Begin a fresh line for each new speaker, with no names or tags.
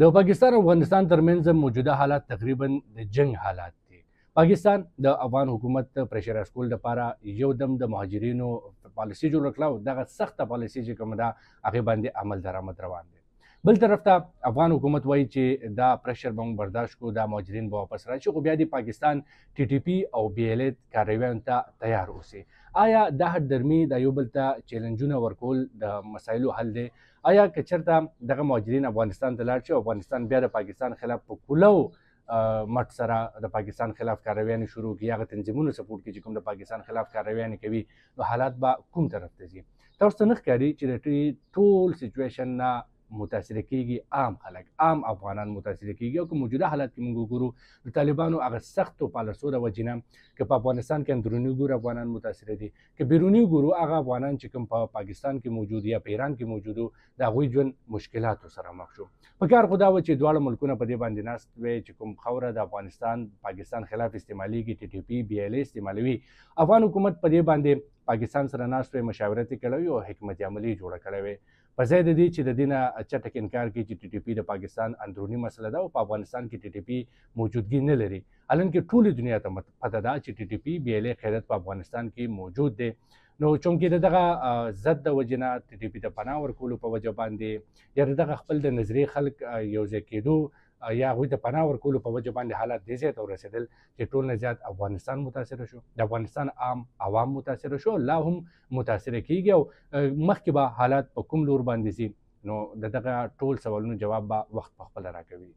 د پاکستان او افغانستان ترمنځ موجوده حالات تقریبا د جنگ حالات دي. پاکستان د افغان حکومت پریشرایز کول لپاره یو دم د مهاجرینو پالیسي جوړه کړه او دغه سخته پالیسي چې کومه ده هغې باندې عمل درآمد روان دی. بل طرف ته افغان حکومت وایي چې دا پریشر به موږ برداشت کړو، دا مهاجرین به واپس راشي، خو بیا د پاکستان ټي ټي پي او بي ایل ای کاروایانو ته تیار اوسي. آیا دا هټ درمي دا یو بل ته چیلنجونه ورکول د مسایلو حل دی؟ آیا که چېرته دغه مهاجرین افغانستان ته لاړ شي او افغانستان بیا د پاکستان خلاف په کولو مټ سره د پاکستان خلاف کاروایانې شروع کړي، هغه تنظیمونه سپورټ کړي چې کوم د پاکستان خلاف کاروایانې کوي، نو حالات به کوم طرف ته ځي؟ تاسو ته نه ښکاري چې د ټول سچویشن نه متاثر کیږي عام خلک، عام افغانان متاثر کیږي؟ او که موجوده حالات کې موږ وګورو د طالبانو هغه سختو پالیسو د وجې نه که په افغانستان کې اندروني وګورو افغانان متاثر دي، که بیروني وګورو هغه افغانان چې کوم په پاکستان کې موجود یا په ایران کې موجود وو د هغوی ژوند مشکلاتو سره مخ شو. په کار خو دا و چې دواړه ملکونه په دې باندې ناست وی چې کوم خاوره د افغانستان پاکستان خلاف استعمالیږي، ټي ټي پي بي ایل ای استعمالوي، افغان حکومت په دې باندې پاکستان سره ناست وی، مشاورت یې کړی وي او حکمت عملي یې جوړه کړې وي. په ځای د دې چې د دې نه چټک انکار کوي چې ټي ټي پي د پاکستان اندروني مسله ده او په افغانستان کې ټي ټي پي موجودګي نه لري، حالانکه ټولې دنیا ته پته ده چې ټي ټي پي بي ایل ای قیادت په افغانستان کې موجود دی. نو چونکې د دغه ضد د وجې نه ټي ټي پي ته پناه ورکولو په وجه باندې یا د دغه خپل د نظریې خلک یو ځای کېدو یا هغوی ته پناه ورکولو په وجه باندې حالات دې ځای ته ورسېدل چې ټول نه زیات افغانستان متاثر شو، د افغانستان عام عوام متاثر شو، لا هم متاثر کیږي او مخکې به حالات په کوم لور باندې ځي، نو د دغه ټول سوالونو جواب به وخت په خپله راکوي.